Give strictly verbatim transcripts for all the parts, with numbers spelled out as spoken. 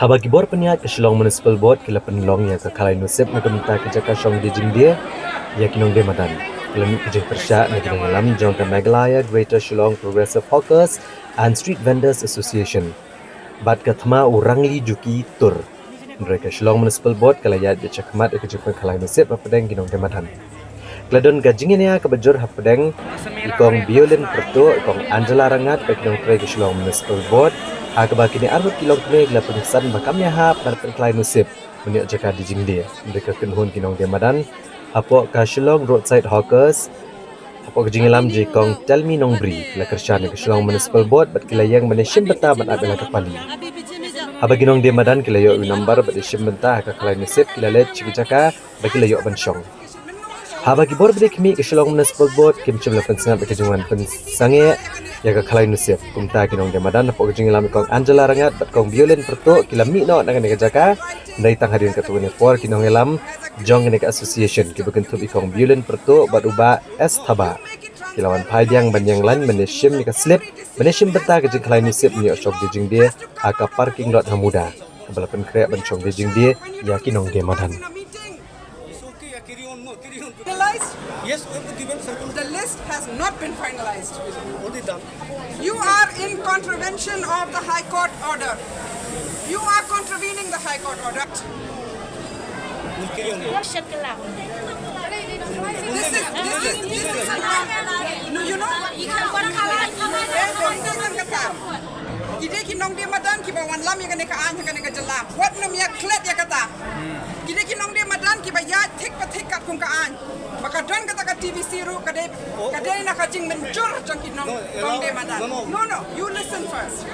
Haba ki bor pynïaid ka Shillong Municipal Board ki la pynlong ïa ka khalai nusip na ka bynta ki jaka shong die jingdie ïa ki nongdie madan, ki la mih ka jingpyrshah na ki nongïalam jong ka Meghalaya Greater Shillong Progressive Hawkers and Street Vendors Association bad ka thma u Rangli Juki Tur. Hynrei ka Shillong Municipal Board ka la ïaid beit shakhmat ïa ka jingpynkhalai nusip hapdeng ki nongdie madan. Ka la don ka jingïania kaba jur hapdeng i Kong Biolin Pyrtuh, i Kong Angela Rangat bad ki nongtrei ka Shillong Municipal Board, ha kaba kine arngut ki longkmie ki la pynsan ba kam ïahap ban pynkhalai nusip ban ïoh jaka die jingdie. Hynrei ka kynhun ki nongdie madan hapoh ka Shillong Roadside Hawkers, hapoh ka jingïalam jong i Kong Telmi Nongbri, ki la kyrshan ïa ka Shillong Municipal Board bad ki la ïeng ban ïashim bynta ban ap ïa la ka pali. Haba ki nongdie madan ki la ïoh u number bad ïashim bynta ha ka khalai nusip, ki la leit sha ki jaka ba ki la ïoh ban shong. Haba ki bor ba dei khmih ka Shillong Municipal Board kim shym la pynsngap ïa ka jingwan pynsangeh ïa ka khalai nusip, kumta ki nongdie madan hapoh ka jingïalam i Kong Angela Rangat bad Kong Biolin Pyrtuh ki la mih noh na kane ka jaka. Hynrei tang hadien katto katne por ki nongïalam jong kane ka association kiba kynthup i Kong Biolin Pyrtuh bad u Bah S Thabah ki la wan phai biang ban ïeng lain ban ïashim ïa ka slip ban ïashim bynta ka jingkhalai nusip ban ïoh shong die jingdie ha ka parking lot ha Muda, kaba la pynkhreh ban shong die jingdie ïa ki nongdie madan. Finalized? Yes, we have to give them circumstances. The list has not been finalized. Only done. You are in contravention of the High Court order. You are contravening the High Court order. We'll carry on. This is, this is, this is, no, you know, ki dei ki nongdie madan kiba wanlam ïa kane ka aiñ ha kane ka jylla. Wat nym ïa klet ïa kata. Ki dei ki nongdie madan kiba ïaid thik pa thik katkum ka aiñ. Ba ka don kata ka T V C ruh ka dei, ka dei na ka jingmynjur jong ki nong, nongdie madan. No, no, you listen first.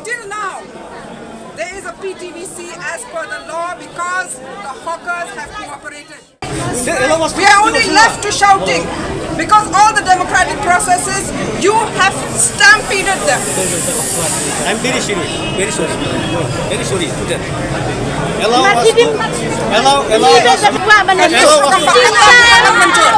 Till now, there is a P T V C as per the law because the hawkers have cooperated. We are only left to shouting because all the democratic processes, you have stampeded them. I'm very sorry, very sorry, very sorry to them. Allow us to, allow, allow us to, At least allow us to. Government should.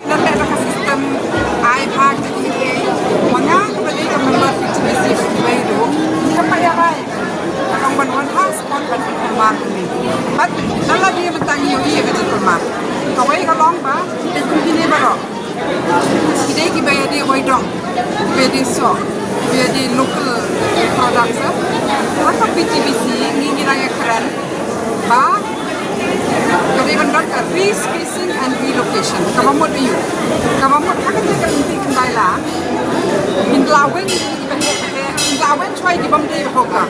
Nan leh da ka system ai bha ïa ki, ma nga kaba dei ka member P T V C kiwei ruh, ngim pat ïa rai. Ka long ban wan ha spot ban pynpynmar ïa ki. Bad nan la dei mynta ngi ïohi ïa ka jingpynmar. Kawei ka long ba ki dei kum kine baroh. Ki dei kiba ïadei wai dong, kiba ïadei soh, kiba ïadei local products. Ha ka P T V C ngi ngi nang ïakren ba ka dei ban don ka re-spacing and relocation. Kaba mut aiu? Kaba mut ha kata ka lynti kynthei la, kin la weng kiba heh heh, kin la weng shuwa ki bym dei hawker.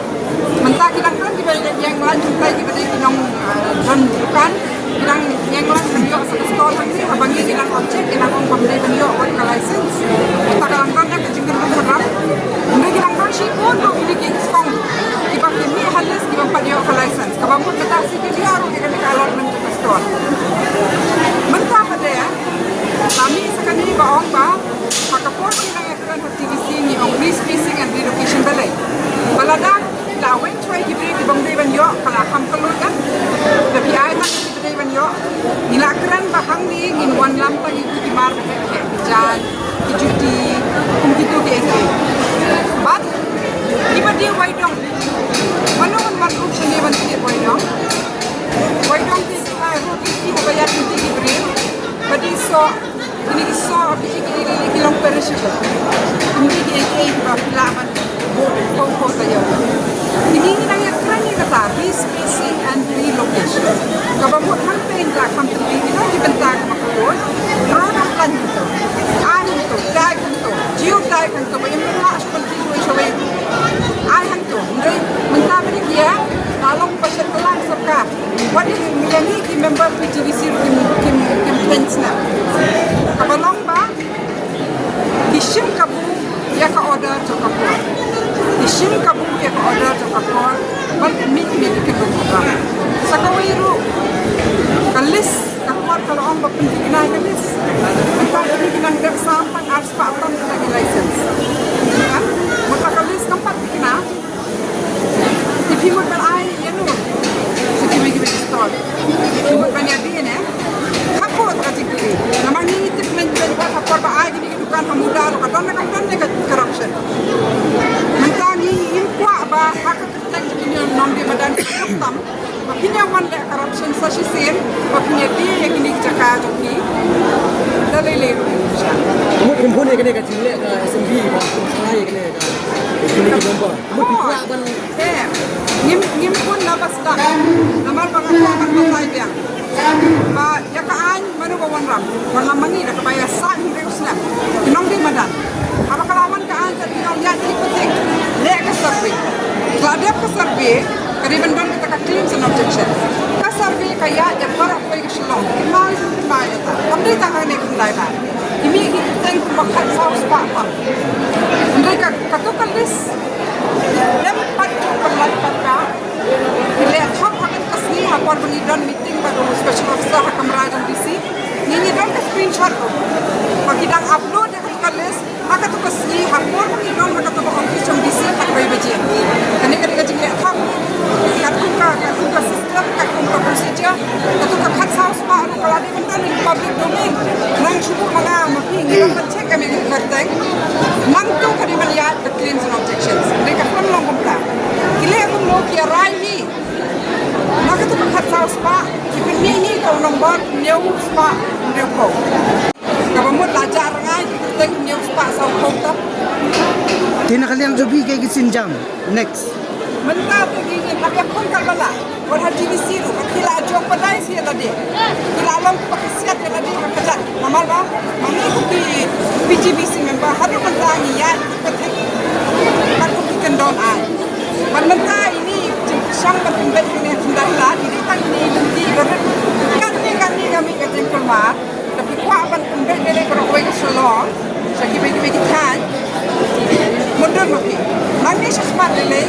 Mynta ki dang kren kiba ïeng lain, mynta kiba dei ki nong, eh, don dukan, ki dang ïeng lain ban ïoh sa ka stall hangne, haba ngi ki dang object, ki dang ong bym dei ban ïoh wat ka license. Mynta ka dang don ka jingkynmaw kynmaw. Mynta ki dang don shibun ruh kine ki kong kiba ki mih ha list kiba ym pat ïoh ka license. Kaba mut mynta shi ki ïa ruh ïa kane ka allotment jong ka stall. Mynta pat de la mih sa kane ba ong ba ha ka por ba ngi dang ïakren ha T V C ngi ong re-spacing and relocation, balei? Ba lada la weng shuwa ki briew ki bym dei ban ïoh ka la kham kylluid, eh? Da phi ai tang ki bym dei ban ïoh. Ngi la kren ba hangne ngin wanlam tang ïa ki mar ba heh heh, ki jaiñ, ki juti, kum kito ki ei ei. Shim kabu ïa ka order jong ka court ban mih mih ïa ki kynhun khadar. Sa kawei ruh ka list, ka court ka la ong ba pynthikna ïa ka list. Mynta pynthikna ïa ka sam tang ar spah tam ka license. Kan? Mynta ka list kam pat thikna. Te phi mut ban ai ïa no? Sa kiwei kiwei ki stall. Phi mut ban ïa dei ne? Hapoh ka jingkylli. Namar ngi tip lem lem ba ha por ba ai kine ki dukan ha Muda ruh ka don ne kam don ne ka corruption. Mynta ngi ngim kwah ba ha ka kyrteng jong kine nongdie madan ki tam ba phin ïa wan leh corruption sa shisien ba phin ïa die ïa kine ki jaka jong ki. Da lei lei ruh. Ka mut phin bun ïa kane ka jingleh ka assembly ba phin khlaiñ ïa kane ka, kine ki member. Ka mut phi kwah ban Te ngim, ngim bun na ba sdang. Namar ba nga kwah ban batai biang ba ïa ka aiñ mano ba wanrah. Wanrah ma ngi da kaba ïasaid hynriew snem. Ki nongdie madan. Haba ka la wan ka aiñ ka, ki nong ïaid thik pa thik. Leh ka survey. La dep ka survey, ka dei ban don kata ka claims and objection. Ka survey ka ïaid ïa baroh kawei ka Shillong. Ki mai, ki mai ïa ta. Kam dei tang kane ka khyndai ba. Ki mih ki kyrteng kumba khatsaw spah tam. Hynrei ka, kato ka list Lem pat jong ka lai pat ka. Ki leh thok ha kane ka sngi ha por ba ngi don meeting bad u special officer ha kamra jong D C. Ngi ngi don ka screenshot ruh. Ba ki dang upload ïa katu ka list ha katu ka sngi ha por ba ngi don ha katu ka office jong D C ha kawei baje. Kane ka dei ka jingleh thok. Katkum ka, katkum ka system, katkum ka procedure, katkum ka khatsaw spah ruh ka la dei ban don in public domain. Nang shu buh ma nga ma phi ngi dang ban check ka mih ka kyrteng. Nangtu ka dei ban ïaid Claims and objections. Dei ka pynlong kumta. Ki leh kumno ki rai hi. Na katu ka khatsaw spah, ki pynmih hi ka u nombor hynñiew spah hynñiewphew. Kaba mut la jah rngai ki kyrteng hynñiew spah sawphew tam. Te na ka liang jong phi kaei ki sienjam? Next. Mynta te ki ngin lap ïa khun kaba la. Wat ha T V C ruh, ki la jong padai sha lade. Ki la long ba ki siat ïa lade ha ka jait. Namar ba, ma ngi kum ki P T V C member, haduh mynta ngi ïaid ki pathik. Bad kum ki kyndon aiñ. Bad mynta ine, jingkyrshan bad pynbeit ine, pynbeit la, ine tang ine, ine, ine, ine, ine, ine, ine, ine, ine, Da phi kwah ban pynbeit lei lei baroh kawei ka Shillong sha kiwei kiwei ki thaiñ. Mutdur ma phi. Nangne shakhmat lei lei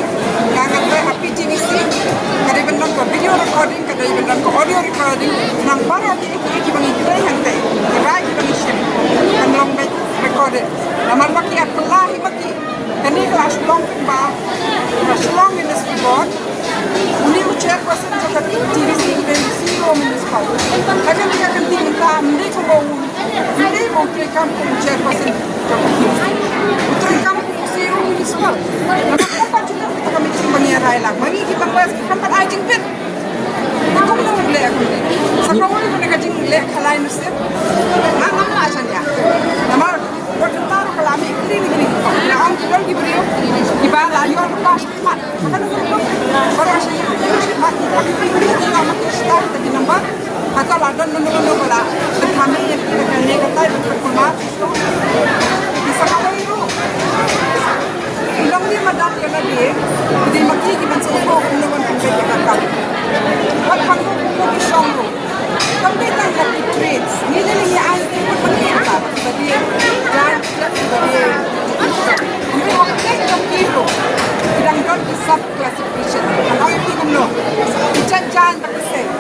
nga nga trai ha P T V C. Ka dei ban long ka video recording, ka dei ban long ka audio recording. Nang baroh kiei kiei kiba ngi trei hangtei, ki rai kiba ngi shim, kan long beit recorded. Namar ba ki ïa kylla hi ma ki. Kane ka la shu long kumba ka Shillong Municipal Board. Une u chairperson jong ka T V C, une u C E O municipal. Ha kane ka kynti mynta ym dei kumba u, ym dei ba u treikam kum u chairperson jong ka T V C. U treikam kum u C E O municipal. Namar kumba jong ka meeting ba ngi ïa rai lang. Ma ngi ki members ki khlem pat ai jingbit. Te kumno u leh kumne. Sa kawei kane ka jingleh khalai nusip. Nga ngam lah shaniah. Namar Wat mynta ruh ka la mih kri ni kri. Nga ong ki don ki briew kiba la ïoh lypa shakhmat. Ka don ki briew baroh shi shakhmat ki don ki briew kiba mih ki stad ta ki number. Hato la don nunu nunu ba la pynthame ïa ki da kane katai ban pynkulmar. Ki sa kawei ruh. Ki long ki madat ïa lade. Ki dei ma ki kiban sngewthuh kumno ban pynbeit ïa ka kam. Wat pang ruh kumno ki shong ruh. Kam dei tang ïa ki trades. Ngi lei lei ngi ai ki mut ma ngi ïa kiba dei jaiñ, kiba dei. Ngi hok dei tang ki ruh. Ki dang don ki sub classification. Ngan ong ïa phi kumno. Ki jaiñ jaiñ ba ki seng.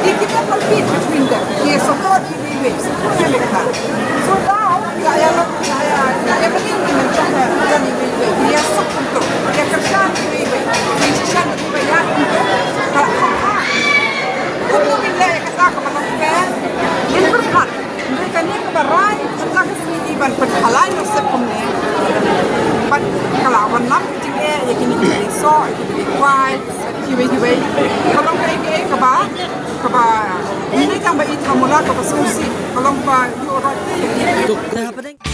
Ki, ki don compete between them. Ki support ki iwei iwei. Support ïa kata. So now, ïa, ïa, ïa, ïa, ïa, ïa, ïa, ïa, ïa, ïa, ïa, ïa, ïa, suk kumto. Ïa kyrshan iwei iwei. Ïa shisha iwei iwei ïa kumto. Ka, ka, ka. Kumno ngin leh ïa kata kaba long fair. Ngin pyrkhat. Hynrei kane kaba rai, mynta ka sngi ban pynhalai nusip kumne. Bad ka la wanlam ka jingeh ïa kine ki dei soh, ïa kine ki dei kwai, kiwei kiwei. Ka long kaei kaei kaba, kaba, ym dei tang ba i thamula kaba sngewsih, ka long ba ïoh rat ïa kine.